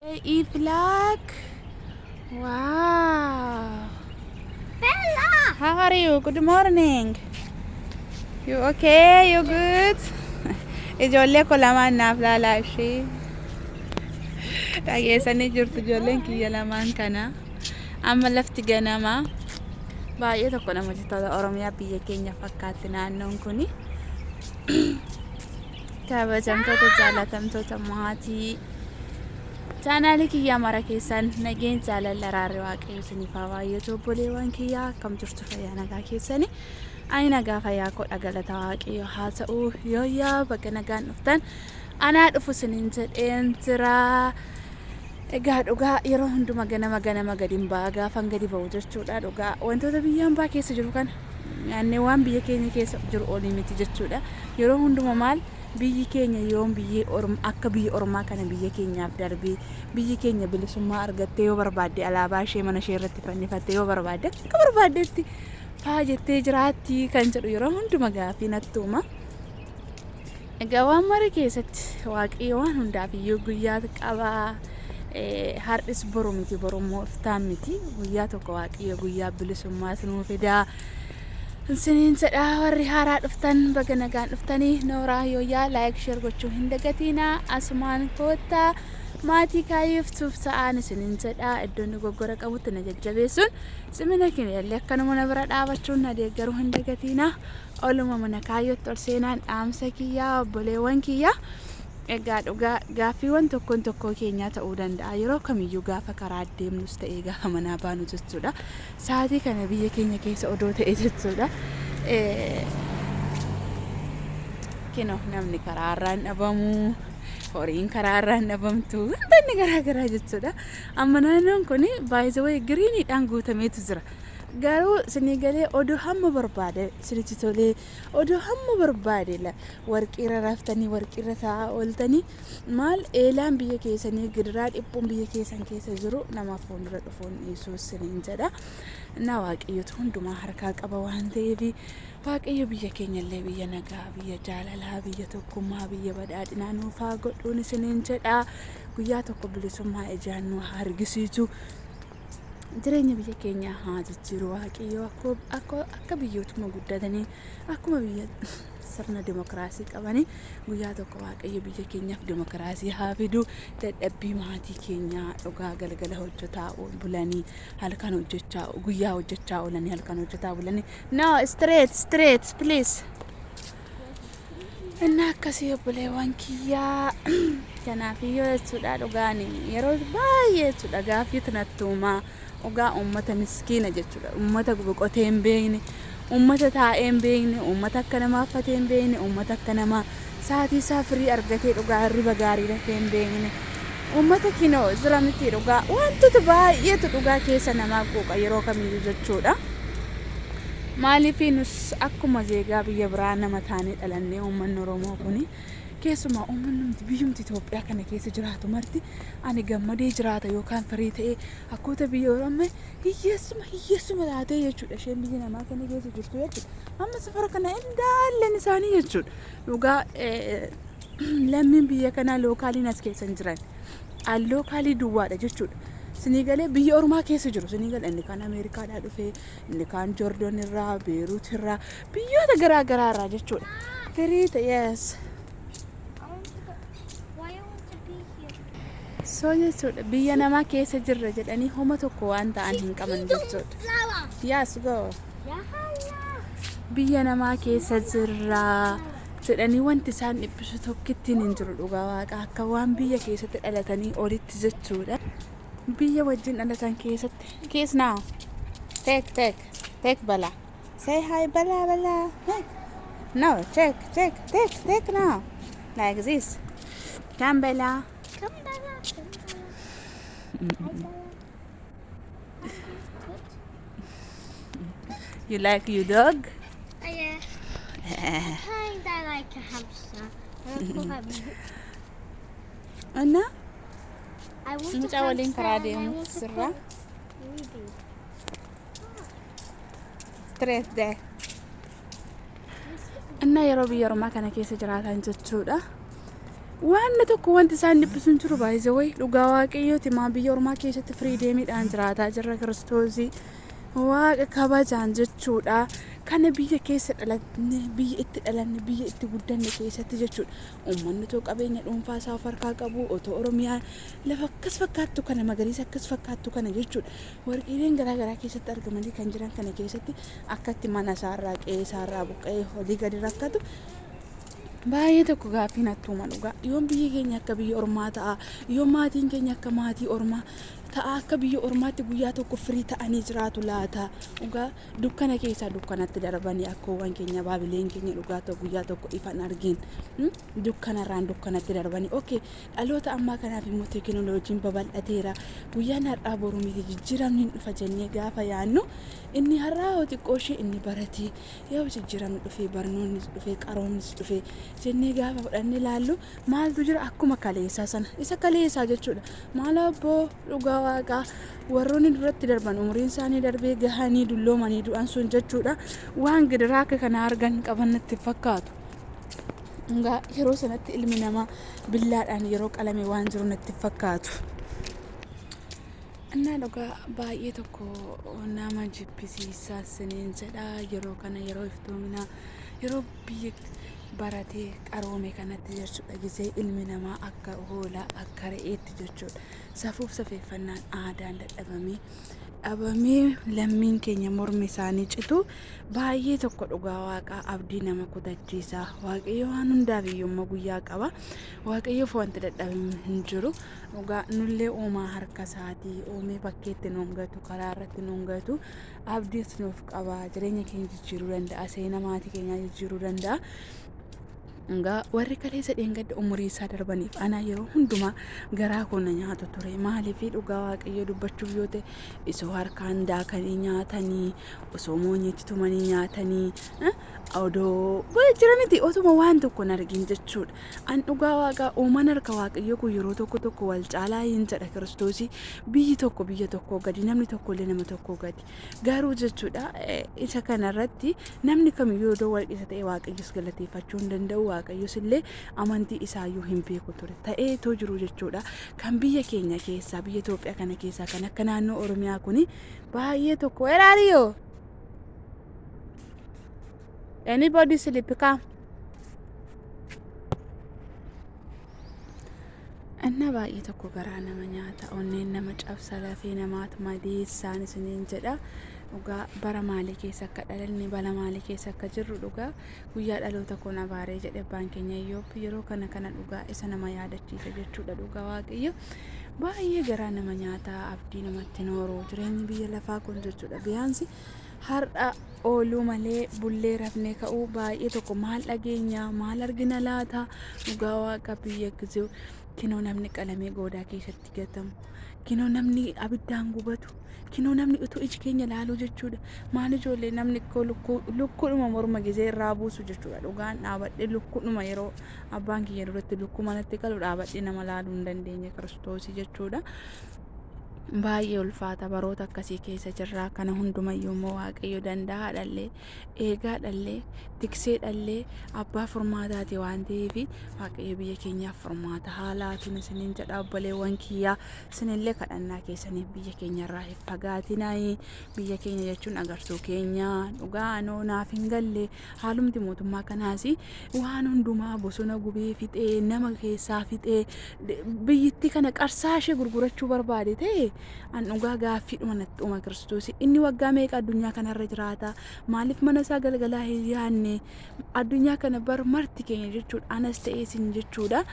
Hey, Iflak. Wow. Bella! How are you? Good morning. You okay? You good? Ijoollee koo lamaan naaf laalaa ishee. Dhageessanii jirtu ijoolleen kiyya lamaan kana. Amma lafti ganama. Baay'ee tokko namatti tola. Oromiyaa biyya keenya fakkaatti naannoon kuni. Kabajamtoota, jaalatamtoota maatii chaanaalii kiyyaa mara keessan, nageen, jaalalli, araarri Waaqayyo isiniif haa baay'atu. Obboleewwan kiyyaa, akkam jirtu? Fayyaa nagaa keessanii? Ani nagaa fayyaa koodha, galata Waaqayyo haa ta'u. Yooyyaa, baga nagaan dhuftan, anaa dhufu isiniin jedheen jira. Egaa dhugaa yeroo hunduma ganama ganama gadi hin ba'a. Gaafan gadi ba'u jechuudha, dhugaa wantoota biyya hambaa keessa jiru kana nyaannee waan biyya keenya keessa jiru olii miti jechuudha. Yeroo hunduma maal biyyi keenya yoom biyyi akka biyya ormaa kana biyya keenyaaf darbee, biyyi keenya bilisummaa argattee, yoo barbaadde alaabaa ishee mana ishee irratti fannifattee, yoo barbaadde akka barbaaddetti faa jettee jiraatti kan jedhu yeroo hunduma gaaffii natti uuma. Egaa waan mara keessatti Waaqayyo waan hundaaf iyyuu guyyaa qaba. Har'is boru miti, boru immoo iftaan miti. Guyyaa tokko Waaqayyo guyyaa bilisummaas nuu fidaa. Isiniin jedhaa, warri haaraa dhuftan baga nagaan dhuftanii. Nooraa yooyyaa, like, share gochuu hin dagatiinaa. Asumaan koottaa maatii kaayyeeftuuf ta'aan isiniin jedhaa. Iddoon dogoggora qabutti na jajjabeessuun, cimina keenya illee akkanuma na bira dhaabachuun na deeggaruu hin dagatiinaa. Oluma mana kaayyootti ol seenaan dhaamsa kiyyaa, obboleewwan kiyyaa. Egaa dhugaa gaaffiiwwan tokkoon tokkoo keenyaa ta'uu danda'a. Yeroo kamiyyuu gaafa karaa deemnus ta'ee gaafa manaa baanu jechuudha. Sa'aatii kana biyya keenya keessa odoo ta'e jechuudha. Kinoo namni karaa irraa hin dhabamu, horiin karaa irraa hin dhabamtu, wantoonni garaa garaa jechuudha. Amma naannoon kun baay'ee greeniidhaan guutameetu jira. Garuu isinii galee, odoo hamma barbaade isinitti tolee, odoo hamma barbaade warqiirra raftanii, warqiirra taa'aa ooltanii, maal eelaan biyya keessanii, gidiraa dhiphuun biyya keessan keessa jiru nama fuuldura dhufuun dhiisuu isiniin jedha. Na Waaqayyotu hundumaa harkaa qaba waan ta'eef, Waaqayyo biyya keenya illee biyya nagaa, biyya jaalalaa, biyya tokkummaa, biyya badhaadhinaa nuuf haa godhuun isiniin jedha. Guyyaa tokko bilisummaa ijaan nu haa argisiisu. Jireenya biyya keenyaa haa jijjiiru Waaqayyo, akka biyyootuma guddatanii, akkuma biyya sirna dimokiraasii qabanii, guyyaa tokko Waaqayyo biyya keenyaaf dimokiraasii haa fidu. Dadhabbii maatii keenyaa dhugaa, galgala hojjetaa bulanii halkan hojjechaa, guyyaa hojjechaa oolanii halkan hojjetaa bulanii. No, straight, straight, please. Inni akkasii, obboleewwan kiyyaa, kanaafiyyoo jechuudha, dhugaan yeroo baay'ee jechuudha gaaffii natti uumaa. Dhugaa uummata miskiina jechuudha, uummata boqotee hin beekne, uummata taa'ee hin beekne, uummata akka namaa uffatee hin beekne, uummata akka namaa sa'aatii isaa firii argatee dhugaa hirriba gaarii rafee hin beekne, uummata kinoo jira miti. Dhugaa wantoota baay'eetu dhugaa keessa namaa quuqa yeroo kamiyyuu jechuudha. Maaliif nus akkuma zeegaa biyya biraa nama taanee dhalannee, uummanni Oromoo kuni, keessumaa uummanni biyyumti Itoophiyaa kana keessa jiraatu marti, ani gammadee jiraata yookaan firii ta'ee akkoota biyya Oromoo hiyyeessuma hiyyeessuma taatee jechuudha isheen biyya namaa kana keessa jirtu jechuudha. Amma safara kana indaalleen isaanii jechuudha. Dhugaa lammiin biyya kanaa localiin as keessa hin jiran. Localii duwwaadha jechuudha. Sinii galee, biyya ormaa keessa jiru. Sinii galee, inni kaan Ameerikaadhaa dhufee, inni kaan Joordon irraa, Beeruut irraa, biyyoota garaa garaa irraa jechuudha. Firii ta'e, yes. I want to go. Why I want to be here? So jechuudha, biyya namaa keessa jirra jedhanii homa tokko waan ta'an hin qaban jechuudha. Flower. Yes, go. Yeah. Biyya namaa keessa jirra jedhanii wanti isaan dhiphisu tokkittiin hin jiru, dhugaa Waaqa, akka waan biyya keessatti dhalatanii olitti jechuudha. Biyya wajjin dhalatan keessatti. Kiss now. Take, take, take, Bala. Say hi, Bala, Bala. Take. No, check, check, take, take now. Like this. Come, Bella. Come, Bella. Come, Bella. Hi, Bella. Good. You like your dog? Oh, yeah. Kinda like a hamster. እና I want a Mucaa waliin hamster karaa and I deemuutu want to sirra. call Ruby. Straight there. Innaa yeroo biyya ormaa kana keessa jiraatan jechuudha. Waan tokko wanti isaan dhiphisu hin jiru baay'ee wayi dhugaa Waaqayyooti. Maa biyya ormaa keessatti freedomiidhaan jiraataa jirra, Kiristoosii Waaqa kabajaan jechuudha. Kana biyya keessa dhalanne, biyya itti dhalanne, biyya itti guddanne keessatti jechuudha. Uummanni otoo qabeenya dhuunfaa isaa of harkaa qabu, otoo Oromiyaa lafa akkas fakkaattu kana, magariisa akkas fakkaattu kana jechuudha. Warqiileen garaa garaa keessatti argamanii kan jiran kana keessatti akkatti mana isaarraa, qe'ee isaarraa buqqa'ee olii gadi rakkatu baay'ee tokko gaaffii natti uuma dhugaa. Yoom biyyi keenya akka biyya ormaa ta'a? Yoom maatiin keenya akka maatii ormaa ta'a? Akka biyya ormaatti guyyaa tokko firii ta'anii jiraatu laata? Dhugaa dukkana keessaa dukkanatti darbanii akkoowwan keenya, baabileen keenya dhugaa ta'u guyyaa tokko ifan argin dukkanarraan dukkanatti darbanii. Okay, dhaloota ammaa kanaaf immoo teekinooloojiin babal'ateera. Guyyaan har'aa boru miti, jijjiiramni hin dhufa jennee gaafa yaannu, inni har'aa yoo xiqqoo ishee inni baratee yoo jijjiiramni dhufee, barnoonnis dhufee, qaroomnis dhufee jennee gaafa fudhannee ilaallu, maaltu jira? Akkuma kaleessaa sana, isa kaleessaa jechuudha. Maal abboo, dhugaa Waaqaa, warroonni duratti darban umuriin isaanii darbee gahanii dulloomanii du'an sun jechuudha, waan gidiraa akka kana argan qaban natti fakkaatu. Dhugaa yeroo sanatti ilmi namaa billaadhaan yeroo qalame waan jiru natti fakkaatu. Innaa dhugaa baay'ee tokko nama jibbisiisaa siniin jedha. Yeroo kana, yeroo iftoominaa, yeroo biyya baratee qaroome kanatti jechuudha, gisee ilmi namaa akka hoolaa, akka re'eetti jechuudha, safuuf safeeffannaan aadaan dadhabamee dhabamee, lammiin keenya mormi isaanii citu, baay'ee tokko dhugaa Waaqaa abdii nama kutachiisa. Waaqayyo waan hundaaf iyyuu guyyaa qaba. Waaqayyoof wanti dadhabame hin jiru. Dhugaa nullee uumaa harka isaatii uumee bakkeetti nuun gatu, karaa irratti nuun gatu. Abdiis nuuf qaba. Jireenya keenya jijjiiruu danda'a, seenaa maatii keenyaa jijjiiruu danda'a. Egaa warri kaleessa dheengadda umurii isaa darbaniif ana yeroo hundumaa garaa koo na nyaatu ture. Maaliif, dhugaa Waaqayyoo dubbachuuf yoo ta'e, osoo harkaan daakanii nyaatanii, osoo moonyeetti tumanii nyaatanii, odoo jira miti, otuma waan tokko hin argin jechuudha. An dhugaa Waaqaa, uumaan harka Waaqayyoo kun yeroo tokko tokko wal caalaa hin jedha Kiristoosii. Biyyi tokko biyya tokkoo gadi, namni tokko illee nama tokkoo gadi. Garuu jechuudha, isa kanarratti namni kamiyyuu odoo wal qixa ta'e, Waaqayyos galateeffachuu hin danda'u, Waaqayyos illee amantii isaayyuu hin beeku ture. Ta'eetoo jiru jechuudha. Kan biyya keenya keessaa, biyya Itoophiyaa kana keessaa, kan akka naannoo Oromiyaa kuni baay'ee tokko. Where are you? Anybody sleep? Come. Inna baay'ee tokko garaa nama nyaata, onneen nama cabsa, lafee namaatu madeessaan isiniin jedha. Dhugaa bara maalii keessa akka dhalanne, bara maalii keessa akka jirru, dhugaa guyyaa dhaloota koon abaaree jedhe abbaan keenya Iyyoob. Yeroo kana kana dhugaa isa nama yaadachiisa jechuudha. Dhugaa Waaqayyo baay'ee garaa nama nyaata, abdii namatti nooru jireenyi biyya lafaa kun jechuudha. Biyaansi har'a ooluu malee bullee rafnee ka'uu baay'ee tokko maal dhageenya, maal argina laata? Dhugaa Waaqa, biyya gizee kinoo namni qalamee goodaa keessatti gatamu, kinoo namni abiddaan gubatu, kinoo namni utuu iji keenya laaluu jechuudha. Maal ijoollee, namni lukkuudhuma morma gizee irraa buusu jechuudha. Dhugaan dhaabadhee lukkuudhuma yeroo abbaan kiyya duratti lukkuu manatti qalu dhaabadhee nama laaluu hin dandeenye, Kiristoosii jechuudha. Baay'ee ulfaata, baroota akkasii keessa jirra. Kana hundumayyuu immoo Waaqayyo danda'aa dhallee, eegaa dhallee, tiksee dhallee, abbaa furmaataati waan ta'eef, Waaqayyo biyya keenyaaf furmaata haa laatuun isiniin jedha. Obboleewwan kiyyaa, isinillee kadhannaa keessaniif biyya keenyarraa hin fagaatinaayi. Biyya keenya jechuun agartuu keenya. Dhugaa anoo naaf hin galle haalumti mootummaa kanaas. Waan hundumaa bosona gubee fixee, nama keessaa fixee, biyyittii kana qarsaa ishee gurgurachuu barbaade ta'e, an dhugaa gaaffiidhuma natti uuma. Kiristoos inni waggaa meeqa addunyaa kanarra jiraata? Maaliif mana isaa galgalaa hin yaadne? Addunyaa kana bar marti keenya jechuudha, anas ta'ee isin jechuudha,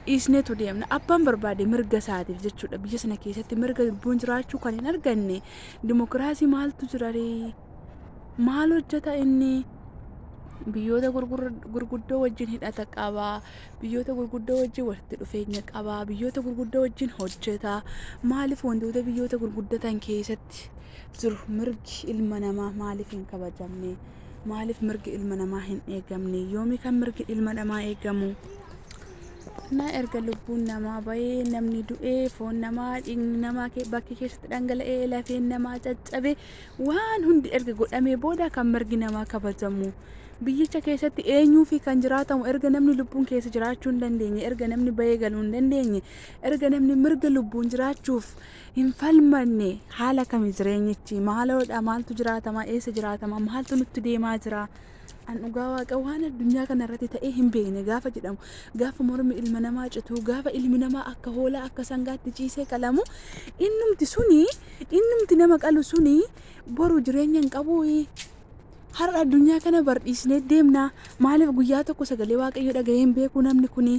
dhiisneetu deemna. Abbaan barbaade mirga isaatiif jechuudha. Biyya sana keessatti mirga lubbuun jiraachuu kan hin arganne, dimokiraasii maaltu jira ree? Maal hojjeta inni? Biyyoota gurguddoo wajjin hidhata qaba, biyyoota gurguddoo wajjin walitti dhufeenya qaba, biyyoota gurguddoo wajjin hojjeta. Maaliif wantoota biyyoota gurguddatan keessatti jiru mirgi ilma namaa maaliif hin kabajamne? Maaliif mirgi ilma namaa hin eegamne? Yoomi kan mirgi ilma namaa eegamu? Na erga lubbuun namaa bahee, namni du'ee, foon namaa, dhiigni namaa bakki keessatti dhangala'ee, lafeen namaa caccabe, waan hundi erga godhamee booda kan mirgi namaa kabajamu. Biyyicha keessatti eenyuufi kan jiraatamu erga namni lubbuun keessa jiraachuu hin dandeenye, erga namni bahee galuu hin dandeenye, erga namni mirga lubbuun jiraachuuf hin falmanne, haala kami jireenyichi? Maaloodha? Maaltu jiraatama? Eessa jiraatama? Maaltu nutti deemaa jira? An dhugaa Waaqa, waan addunyaa kana irratti ta'ee hin beekne gaafa jedhamu, gaafa mormi ilma namaa citu, gaafa ilmi namaa akka hoolaa, akka sangaatti ciisee qalamu, innumti suni, innumti nama qalu suni boru jireenya hin qabu. Har'a addunyaa kana bardhiisnee deemna. Maaliif guyyaa tokko sagalee Waaqayyoo dhaga'ee hin beeku namni kuni?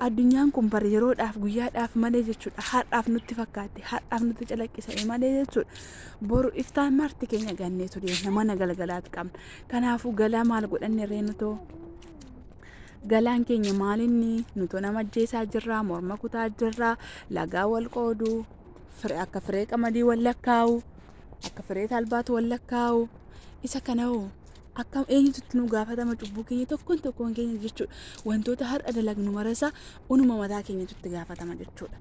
Addunyaan kun bar yeroodhaaf, guyyaadhaaf malee jechuudha. Har'aaf nutti fakkaatti, har'aaf nutti calaqqisa'e malee jechuudha. Boru iftaan marti keenya ganneetu deemna, mana galgalaatti qabna. Kanaafuu galaa maal godhanne ree nutoo? Galaan keenya maalinni? Nutoo nama ajjeesaa jirraa, morma kutaa jirraa, lagaa wal qooduu, akka firee qamadii wal lakkaa'u, akka firee talbaatu wal lakkaa'u. Isa kana hoo akkam, eenyutu nu gaafatama? Cubbuu keenya tokkoon tokkoon keenya jechuudha. Wantoota har'a dalagnu marasaa unuma mataa keenyatu itti gaafatama jechuudha.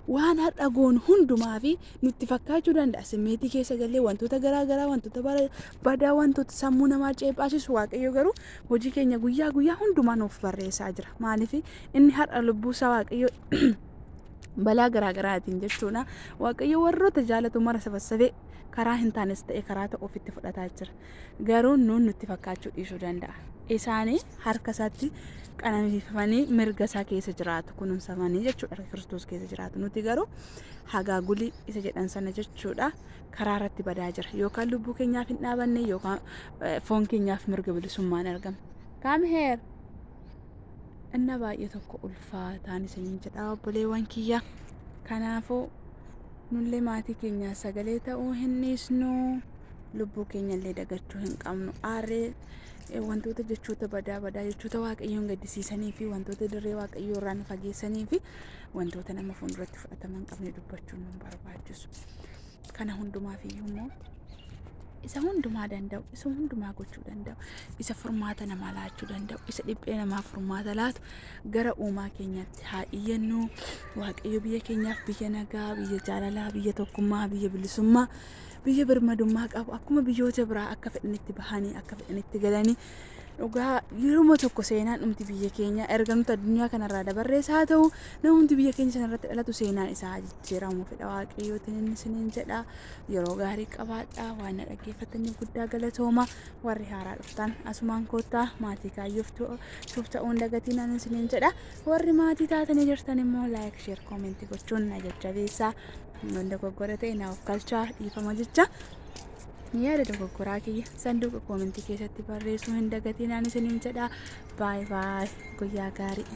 Waan har'a goonu hundumaa fi nutti fakkaachuu danda'a. Simmeetii keessa gallee wantoota garaa garaa, wantoota badaa, wantoota sammuu namaa ceephaasisu, Waaqayyo garuu hojii keenya guyyaa guyyaa hundumaa nuuf barreessaa jira. Maaliif inni har'a lubbuu isaa Waaqayyo balaa garaa garaatiin jechuudha. Waaqayyo warroota jaalatu mara sabassabee karaa hin taanes ta'e karaa ta'u ofitti fudhataa jira. Garuu nuun nutti fakkaachuu dhiisuu danda'a. Isaanii harka isaatti qananiifamanii mirga isaa keessa jiraatu, kunuunsamanii jechuudha. Harka Kiristoos keessa jiraatu. Nuti garuu hagaagulii isa jedhan sana jechuudha, karaa irratti badaa jira. Yookaan lubbuu keenyaaf hin dhaabanne, yookaan foon keenyaaf mirga bilisummaan argama. Come here. Inna baay'ee tokko ulfaataan isiniin jedha, obboleewwan kiyya. Kanaafuu nullee maatii keenyaa sagalee ta'uu hin dhiisnu. Lubbuu keenya illee dagachuu hin qabnu. Aarree wantoota jechoota badaa badaa, jechoota Waaqayyoon gaddisiisanii fi wantoota dirree Waaqayyoo irraa nu fageessanii fi wantoota nama fuulduratti fudhatama hin qabne dubbachuun nu barbaachisu. Kana hundumaaf iyyuu immoo isa hundumaa danda'u, isa hundumaa gochuu danda'u, isa furmaata namaa laachuu danda'u, isa dhiphee namaa furmaata laatu gara uumaa keenyatti haa iyyannu. Waaqayyo biyya keenyaaf biyya nagaa, biyya jaalalaa, biyya tokkummaa, biyya bilisummaa, biyya birmadummaa qabu, akkuma biyyoota biraa akka fedhanitti bahanii akka fedhanitti galanii, dhugaa yeruma tokko seenaan dhumti biyya keenya erga nuti addunyaa kanarraa dabarrees haa ta'u, namumti biyya keenya sanarratti dhalatu seenaan isaa jijjiiramu fedha Waaqayyootiin inni isiniin jedha. Yeroo gaarii qabaadha. Waan na dhaggeeffataniif guddaa galatooma. Warri haaraa dhuftan asumaan koottaa maatii kaayyoof tuuf ta'uun dagatiin ani isiniin jedha. Warri maatii taatanii jirtan immoo like, share, comment gochuun na jajjabeessaa. Wanta dogoggora ta'e na of galchaa, dhiifama jecha. Yaada dogoggoraa kiyya sanduuqa koomentii keessatti barreessuu hin dagatiin ani isiniin jedha. Bye bye, guyyaa gaarii.